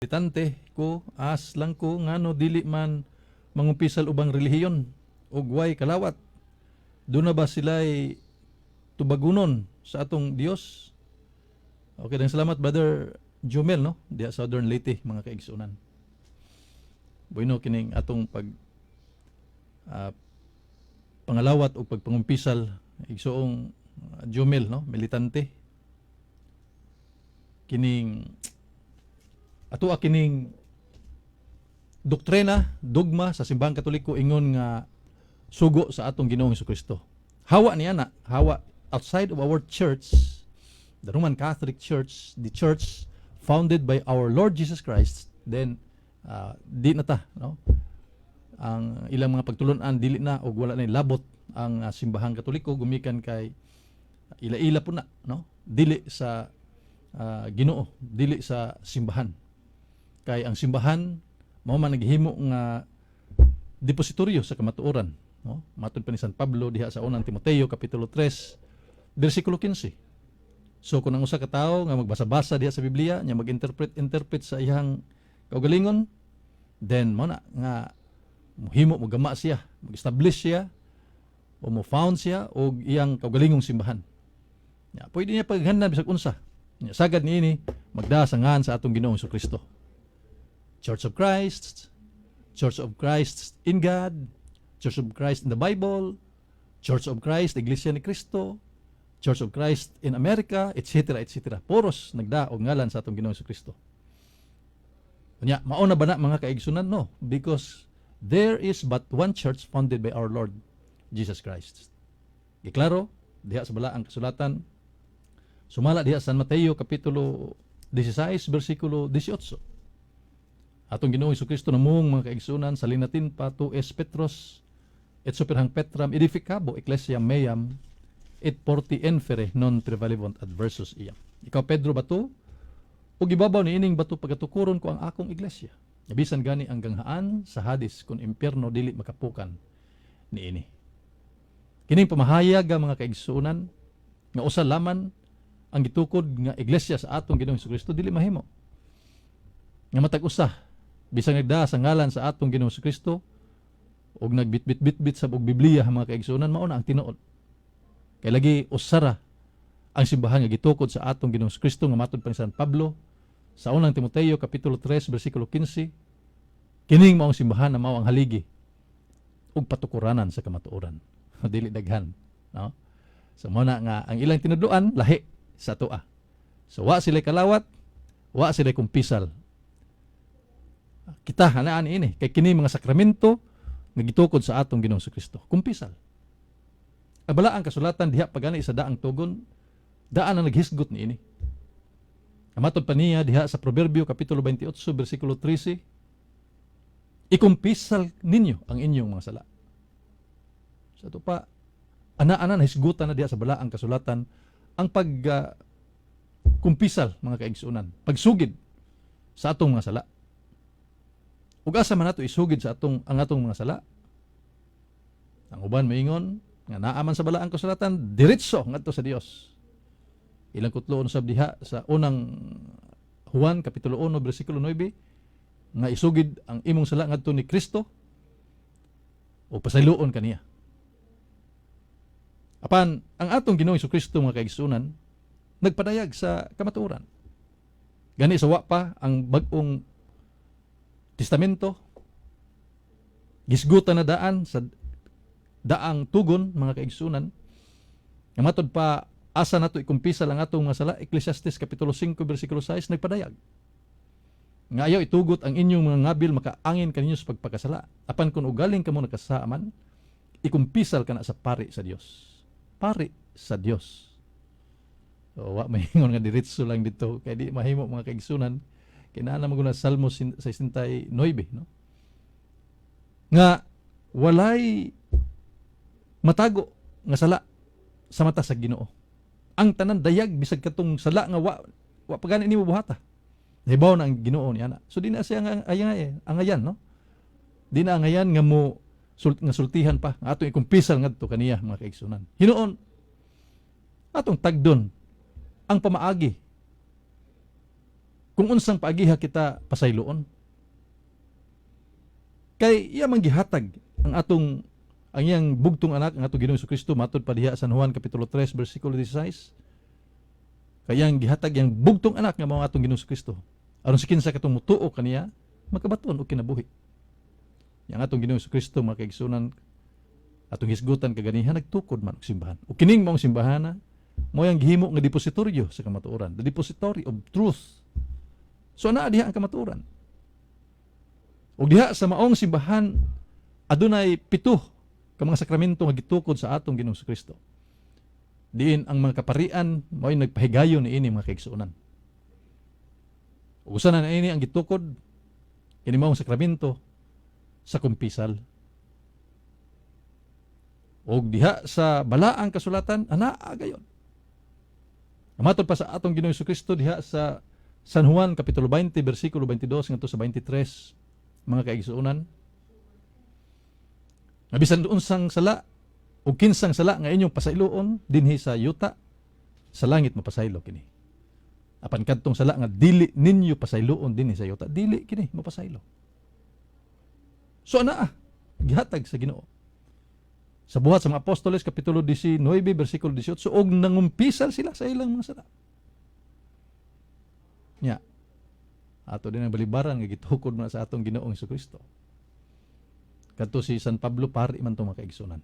Militante ko, as lang ko ngano dili man mangumpisal ubang relihiyon ug way kalawat. Duna ba sila'y tubagunon sa atong Dios? Okay, dan salamat, Brother Jumel, no, diha sa Southern Leyte, mga kaigsunan. Bueno kining atong pag pangalawat o pagpangumpisal, igsuong Jumel, no, militante. Kining ato kining doktrina, dogma sa Simbahang Katoliko ingon nga sugo sa atong Ginoong Kristo. Hawa niya na, hawa outside of our church, the Roman Catholic Church, the church founded by our Lord Jesus Christ, then di na ta, no? Ang ilang mga pagtulunan dili na og wala na labot ang Simbahang Katoliko gumikan kay ila-ila po na, no? Dili sa Ginoo, dili sa simbahan. Kay ang simbahan mao man naghimo nga depositoryo sa kamatuoran, no? Matod pa ni San Pablo diha sa Unang Timoteo kapitulo 3 bersikulo 15. So kung ang usa ka tawo nga magbasa-basa diha sa Biblia, nya mag-interpret interpret sa iyang kaugalingon, then mao na nga mohimo, mogama siya, mag-establish siya o mo found siya og iyang kaugalingong simbahan. Ya, pwede niya paghandan bisag unsa. Nya, sagad niini magda sa ngalan sa atong Ginoong Kristo. Church of Christ, Church of Christ in God, Church of Christ in the Bible, Church of Christ, Iglesia ni Cristo, Church of Christ in America, etc., etc. Puros nagda og ngalan sa atong Ginoong Kristo. Unya, mao na ba na, mga kaigsunan? No, because there is but one church founded by our Lord Jesus Christ. Giklaro diha sa Balaang Kasulatan, sumala diha sa San Mateo kapitulo 16 bersikulo 18. Atong Ginoong Kristo namung, mga kaigsunan, sa Latin pa, tu es Petrus et super hanc petram aedificabo ecclesiam meam et portae inferi non prevalebant adversus eam. Ikaw Pedro, bato, ug ibabaw ni ining bato pagatukuron ko ang akong iglesia. Bisan gani ang ganghaan sa Hades kon impyerno dili makapukan niini. Kining pamahayag nga, mga kaigsuonan, nga usa laman ang gitukod nga iglesia sa atong Ginoong Kristo, dili mahimo. Nga matag usa bisan nagda sa ngalan sa atong Ginoong Kristo ug nagbitbit-bitbit sa og Biblia, mga kaigsuonan, mao na ang tinuod. Kay lagi usara ang simbahan nga gitukod sa atong Ginoong Kristo nga matod pa ni San Pablo sa Unang Timoteo kapitulo 3 bersikulo 15, kining maong simbahan na mao ang haligi ug patukuranan sa kamatuoran, dili daghan, no? So mao na nga ang ilang tinudloan lahi sa atoa. So wa sila kalawat, wa sila kumpisal. Kita hanaan ini kay kini mga sakramento nga gitukod sa atong Ginoong Kristo, kumpisal. Ang Balaang Kasulatan diha pagani sa daang tugon daan na naghisgot niini. Matod pa niya diha sa Proverbio kapitulo 28 bersikulo 13, ikumpisal ninyo ang inyong mga sala. Sa ato pa, ana-ana nahisgutan na diha sa Balaang Kasulatan ang pag kumpisal, mga kaigsunan, pagsugid sa atong mga sala. Ug asa man nato isugid sa atong ang atong mga sala? Ang uban moingon nga naa man sa Balaang Kasulatan, diretso ngadto sa Dios. Ilang kutloon sab diha sa Unang Juan kapitulo 1 bersikulo 9 nga isugid ang imong sala ngadto ni Kristo o pasayloon kaniya. Apan ang atong Ginoong Kristo, mga kaigsunan, nagpadayag sa kamatuoran. Gani sa wa pa ang Bag-ong Testamento, gisgutan na daan sa daang tugon, mga kaigsunan, nga matod pa asa nato ikumpisal ang atong mga sala, Ecclesiastes kapitulo 5 bersikulo 6 nagpadayag nga ayaw itugot ang inyong mga ngabil makaangin kaninyo sa pagpakasala. Apan kung ugaling kamo nakasaaman, ikumpisal kana sa pari sa Dios. Pari sa Dios. So, wa maingon nga diretso lang dito kay di mahimo, mga kaigsunan, kay naa na man Salmo 69, no, nga walay matago nga sala sa mata sa Ginoo. Ang tanan dayag, bisag katong sala nga wa pa gani nimo buhata. Nahibaw na ang Ginoo niya na. So di na siya nga ay nga eh, angayan, no? Di na angayan nga mo nga sultihan pa nga atong ikumpisal ngadto kaniya, mga kaigsunan. Hinuon atong tagdon ang pamaagi. Kung unsang paagiha kita pasayloon. Kay iya man gihatag ang iyang bugtong anak, ang atong Ginoong Kristo, matod pa diha sa San Juan kapitulo 3 bersikulo 16. Kay iyang gihatag iyang bugtong anak nga mao ang atong Ginoong Kristo, aron sa kinsa katong mutuo kaniya makabaton og kinabuhi. Yang atong Ginoong Kristo, mga kaigsunan, atong hisgutan kaganiha, nagtukod man og simbahan. Ug kining maong simbahana mao yang gihimo nga depositoryo sa kamatuoran, the depository of truth. So naa diha ang kamatuoran. Ug diha sa maong simbahan adunay pito ka mga sakramento nga gitukod sa atong Ginoong Kristo. Diin ang mga kaparian mao'y nagpahigayon niini, mga kaigsuonan. Ug usa na niini ang gitukod kini maong sakramento sa kumpisal. Og diha sa balaang kasulatan anaa gayon. Matod pa sa atong Ginoong Kristo diha sa San Juan kapitulo 20 bersikulo 22 ngadto sa 23, mga kaigsuonan, nga bisan unsang sala o kinsang sala nga inyong pasayloon dinhi sa yuta, sa langit mapasaylo kini. Apan kadtong sala nga dili ninyo pasayloon dinhi sa yuta, dili kini mapasaylo. So anaa gihatag sa Ginoo. Sa Buhat sa mga Apostoles kapitulo 19 bersikulo 18, og nangumpisal sila sa ilang mga sala. Nya ato din ang balibaran nga gitukod man sa atong Ginoong Kristo. Kadto si San Pablo, pari man to, mga kaigsunan.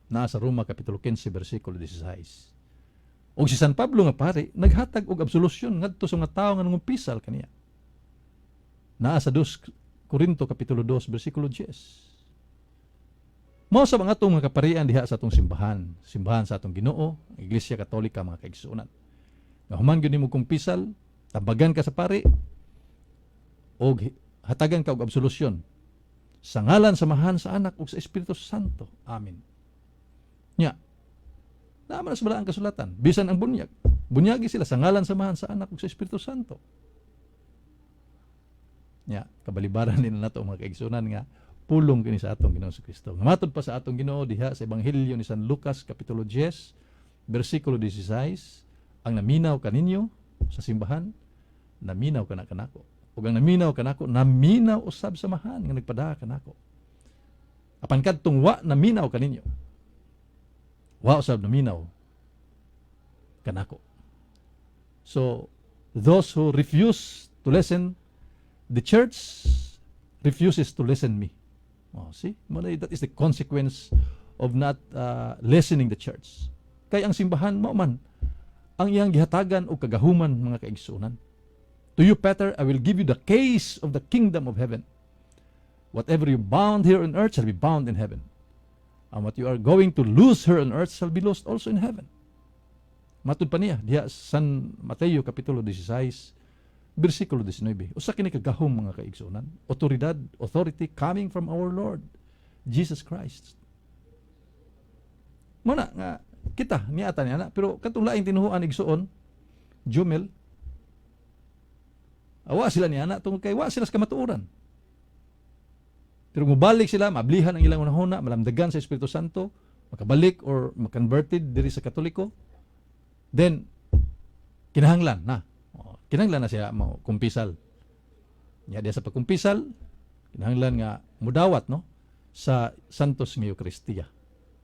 Naa sa Roma kapitulo 15 bersikulo 16. Og si San Pablo nga pari naghatag og absolution ngadto sa mga tawo nga nangumpisal kaniya. Naa sa 2 Korinto kapitulo 2 bersikulo 10. Mao sa mga atong mga kaparian diha sa atong simbahan, simbahan sa atong Ginoo, ang Iglesia Katolika, mga kaigsuonan. Nga human gyud nimo kumpisal, tabagan ka sa pari og hatagan ka og absolusyon sa ngalan sa Amahan, sa Anak ug sa Espiritu Santo. Amen. Nya. Naa man sa balaang kasulatan, bisan ang bunyag. Bunyagi sila sa ngalan sa Amahan, sa Anak ug sa Espiritu Santo. Nya, kabalibaran din nato, mga kaigsunan, nga pulong kini sa atong Ginoong Kristo. Nga matod pa sa atong Ginoo diha sa Ebanghelyo ni San Lucas kapitulo 10 bersikulo 16, ang naminaw kaninyo sa simbahan, naminaw kana kanako. Ug ang naminaw kanako, naminaw usab sa Amahan nga nagpadala kanako. Apan kadtong wa naminaw kaninyo, wa usab naminaw kanako. So, those who refuse to listen the church refuses to listen me. Oh, see? Mao na, that is the consequence of not listening the church. Kay ang simbahan mao man ang iyang gihatagan og kagahuman, mga kaigsunan. To you, Peter, I will give you the keys of the kingdom of heaven. Whatever you bound here on earth shall be bound in heaven. And what you are going to loose here on earth shall be loosed also in heaven. Matud pa niya diha sa San Mateo kapitulo 16 bersikulo 19. Usa kini kagahom, mga kaigsuonan. Otoridad, authority coming from our Lord Jesus Christ. Mao na nga kita niata niya na, pero katong laing tinuhuan, igsuon Jumel, awa sila niya na tungod kay wa sila sa kamatuoran. Pero mubalik sila, mablihan ang ilang hunahuna, malamdagan sa Espiritu Santo, makabalik or makonverted diri sa Katoliko, then kinahanglan na. Oh, kinahanglan na siya mo kumpisal. Nya diya sa pagkumpisal, kinahanglan nga mudawat, no, sa Santos nga Eucharistia.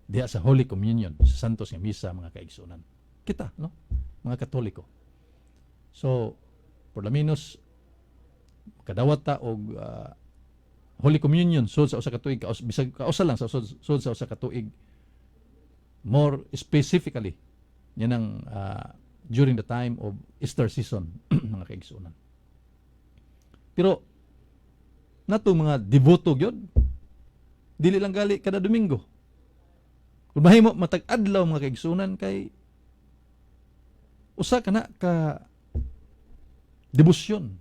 Diha sa Holy Communion, sa Santos nga Misa, mga kaigsunan. Kita, no, mga Katoliko. So, por lo menos kadawat ta og Holy Communion sud sa usa ka tuig, bisag kausa lang sa sud sa usa ka tuig, more specifically yan ang during the time of Easter season, mga kaigsunan. Pero nato mga devoto gyud, dili lang gali kada Domingo. Kung mahimo matag adlaw, mga kaigsunan, kay usa ka na ka debosyon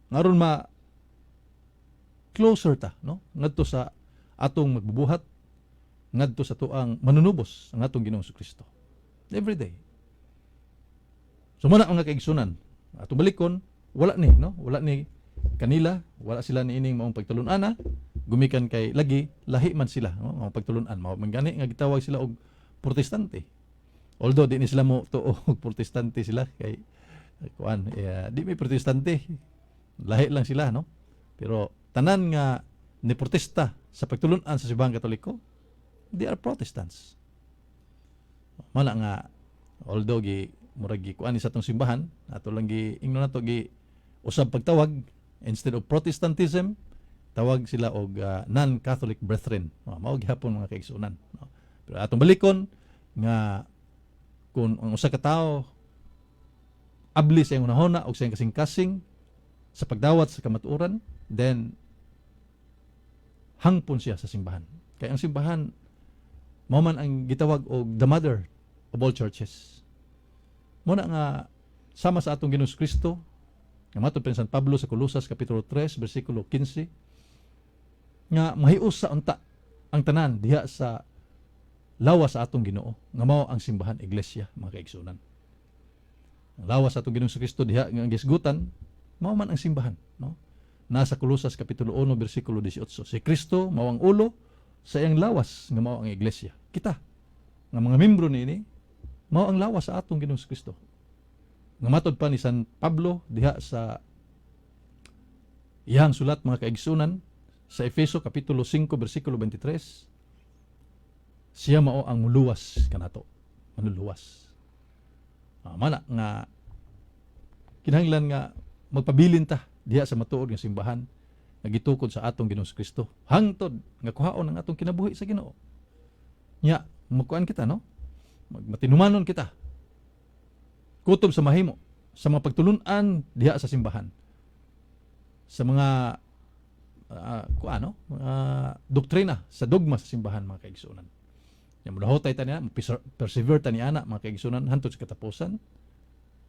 ngaron ma closer ta, no, ngadto sa atong magbubuhat, ngadto sa tuang manunubos, ang atong Ginoong Kristo, every day. So mao na, mga kaigsunan, atong balikon, wala ni, no, wala ni kanila, wala sila ni ining maong pagtulun-ana gumikan kay lagi lahi man sila, no, maong pagtulun-an. Mao man gani nga gitawag sila og Protestante, although di ni sila mo tuo og Protestante sila kay Kuan, eh, di may Protestante. Lahi lang sila, no? Pero tanan nga ni protesta sa pagtulunan sa Simbahang Katoliko, they are Protestants. Mala nga although gi murag gi kuan ni sa atong simbahan, ato lang gi ingnon nato, gi usab pagtawag, instead of Protestantism, tawag sila og non-Catholic brethren. Oh, mao gihapon, mga kaigsuonan, no? Pero atong balikon nga kung ang usa ka tawo abli sa iyang hunahuna o sa iyang kasing-kasing sa pagdawat sa kamatuoran, then hangpon siya sa simbahan. Kay ang simbahan mao man ang gitawag og the mother of all churches. Mao na nga sama sa atong Ginoong Kristo nga matod pa ni San Pablo sa Colosas kapitulo 3 bersikulo 15 nga mahiusa unta ang tanan diha sa lawas sa atong Ginoo nga mao ang simbahan, iglesia, mga kaigsuonan. Ang lawas sa atong Ginoong Kristo diha nga gisgutan mao man ang simbahan, no? Nasa Colosas kapitulo 1 bersikulo 18, si Kristo mao ang ulo sa iyang lawas nga mao ang iglesia. Kita nga mga membro niini mao ang lawas sa atong Ginoong Kristo. Nga matod pa ni San Pablo diha sa iyang sulat, mga kaigsunan, sa Efeso kapitulo 5 bersikulo 23, siya mao ang muluwas kanato, manluluwas. Mana nga kinahanglan nga magpabilin ta diha sa matuod nga simbahan nga gitukod sa atong Ginoong Kristo hangtod nga kuhaon ang atong kinabuhi sa Ginoo. Nya mukuan kita, no, magmatinumanon kita kutob sa mahimo sa mga pagtulunan diha sa simbahan, sa mga kuan, no, mga doktrina, sa dogma sa simbahan, mga kaigsuonan. Nya modahotay ta niya, persevere ta ni ana, mga kaigsuonan, hantod sa katapusan,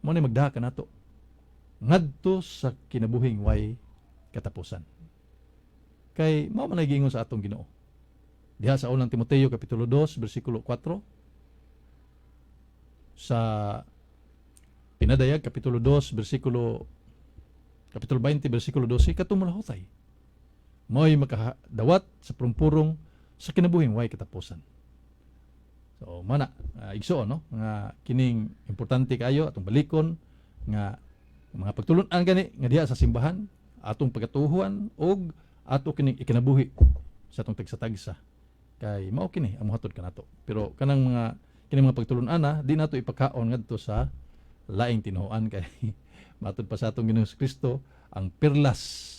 mao ni magdaha kanato ngadto sa kinabuhing way katapusan. Kay mao man ay giingon sa atong Ginoo diha sa Unang Timoteo kapitulo 2 bersikulo 4, sa Pinadayag kapitulo 2 bersikulo, kapitulo 20 bersikulo 12, katong molahotay mo'y makadawat sa purong sa kinabuhing way katapusan. So mana, igsoon, no, nga kining importante kaayo atong balikon nga mga pagtulun-an gani nga diha sa simbahan atong pagkatuhuan og ato kining ikinabuhi sa atong tagsa-tagsa, kay mao kini ang mohatod kanato. Pero kanang mga kining mga pagtulun-an na di nato ipakaon ngadto sa laing tinuohan, kay matud pa sa atong Ginoong Kristo, ang perlas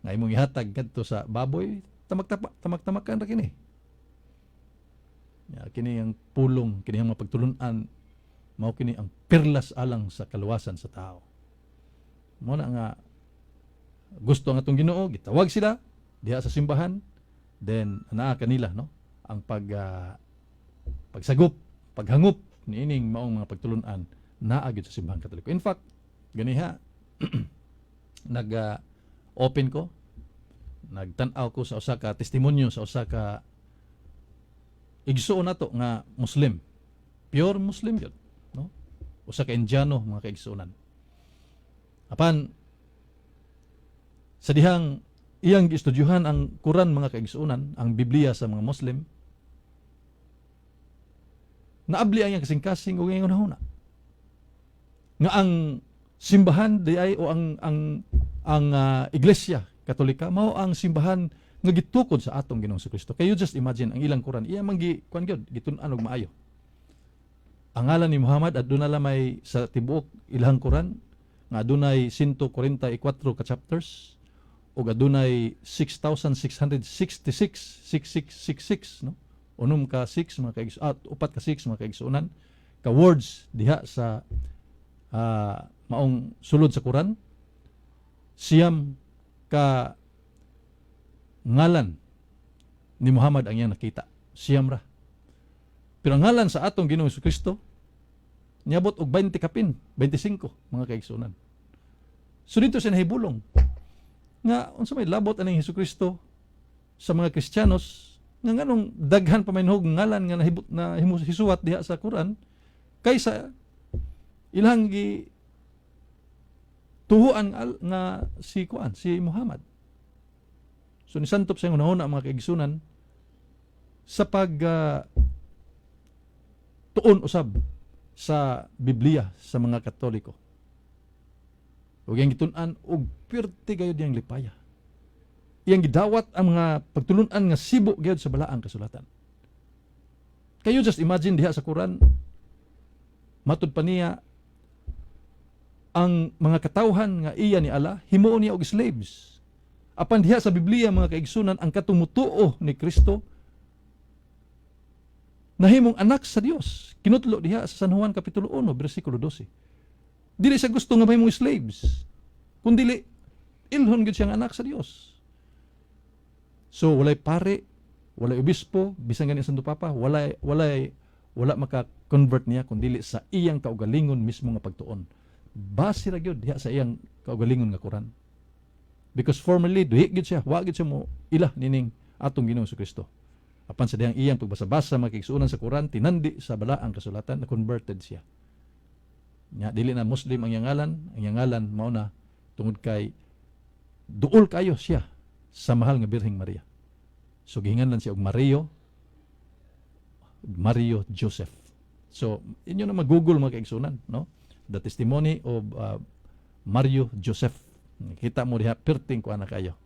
nga imong ihatag ngadto sa baboy, tamak-tamakan ra kini. Ya, kini ang pulong, kini ang mga pagtulun-an, mao kini ang perlas alang sa kaluwasan sa tao. Mao na nga gusto ang atong Ginoo, gitawag sila diha sa simbahan, then anaa kanila, no, ang pagsagop, paghangop niining maong mga pagtulun-an naa gyud sa Simbahan Katoliko. In fact, ganiha nag open ko, nagtan-aw ko sa usa ka testimonyo sa usa ka igsuon nato nga Muslim. Pure Muslim yun, no? Usa ka Indiano, mga kaigsuonan. Apan sa dihang iyang giestudyuhan ang Quran, mga kaigsuonan, ang Biblia sa mga Muslim, naabli ang iyang kasing-kasing ug iyang hunahuna nga ang simbahan di ay o ang Iglesia Katolika mao ang simbahan nga gitukod sa atong Ginoong Kristo. Kay you just imagine ang ilang Quran, iya man gi kuan gyud, gitun-an og maayo. Ang ngalan ni Muhammad aduna lamay sa tibuok ilahang Quran nga adunay 144 ka chapters ug adunay 6,666, 6666, no, unom ka 6, mga kaigsuonan, upat ka 6, mga kaigsuonan, ka words diha sa maong sulod sa Quran, 9 ka ngalan ni Muhammad ang iyang nakita, 9 ra. Pero ang ngalan sa atong Ginoong Kristo niabot og 20 kapin, 25, mga kaigsuonan. So dito siya nahibulong nga unsa may labot aning Hesus Kristo sa mga Kristiyanos, nga nganong daghan pa man hog ngalan nga nahibot na hisuwat diha sa Quran kaysa ilang gi tuhuan nga si kuan, si Muhammad. So nisantop sa iyang hunahuna, mga kaigsunan, sa pag tuon usab sa Biblia sa mga Katoliko. Ug iyang gitun-an og pirti gayud iyang lipaya. Iyang gidawat ang mga pagtulunan nga sibo gyud sa Balaang Kasulatan. Kayo, just imagine diha sa Quran, matud pa niya, ang mga katawhan nga iya ni Allah, himuon niya og slaves. Apan diha sa Biblia, mga kaigsunan, ang katumutuo ni Kristo nahimong anak sa Dios. Kinutlo diha sa San Juan kapitulo 1 bersikulo 12. Dili siya gusto nga mahimong slaves. Kung dili ilhon gyud siyang anak sa Dios. So walay pare, walay obispo, bisan gani ang Santo Papa, walay walay wala maka-convert niya kun dili sa iyang kaugalingon mismo nga pagtuon. Base ra gyud diha sa iyang kaugalingon nga Quran. Because formerly duhi gyud siya, wa gyud siya mo ila nining atong Ginoong Kristo. Apan sa dihang iyang pagbasa-basa, mga kaigsuonan, sa Quran, tinandi sa Balaang Kasulatan, na converted siya. Nya dili na Muslim ang iyang ngalan, ang iyang ngalan mao na tungod kay duol kayo siya sa mahal nga Birheng Maria. So gihinganlan siya og Mario Mario Joseph. So inyo na mag-Google, mga kaigsuonan, no? The testimony of Mario Joseph. Kita mo diha perting kuan na kayo.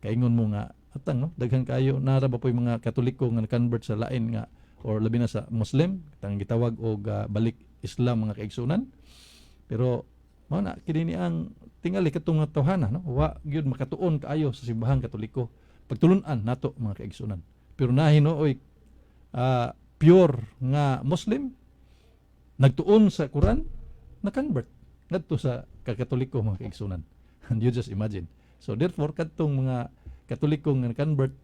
Kaingon mo nga atang, no, daghan kayo nara ba po'y mga Katoliko nga na-convert sa lain nga or labi na sa Muslim tang gitawag og balik Islam, mga kaigsunan. Pero mao na kini ni ang tingali katong nga tawhana, no, wa gyud makatuon kaayo sa Simbahang Katoliko pagtulun-an nato, mga kaigsunan. Pero na hinuoy pure nga Muslim nagtuon sa Quran, na convert ngadto sa Katoliko, mga kaigsunan. And you just imagine. So therefore, kadtong mga Katoliko nga convert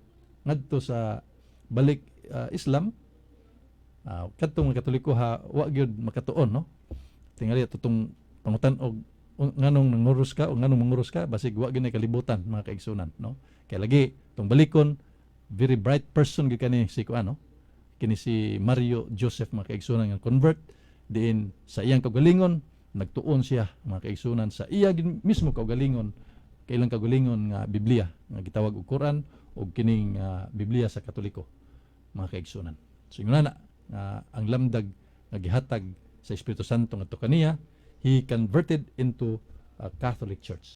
ngadto sa balik Islam, kadtong mga Katoliko ha, wa gyud makatuon, no? Tingali atong pangutan og nganong nanguros ka o nganong manguros ka, basig wa gyud nay kalibutan, mga kaigsunan, no? Kay lagi tong balikon, very bright person gyud kani si kuan, no? Kini si Mario Joseph, mga kaigsunan, nga convert diin sa iyang kaugalingon, nagtuon siya, mga kaigsunan, sa iya gid mismo kaugalingon, kailang kaugalingon nga Biblia nga gitawag og Quran ug kining Biblia sa Katoliko, mga kaigsunan. So ingon na nga ang lamdag nga gihatag sa Espiritu Santo ngadto kaniya, he converted into a Catholic Church.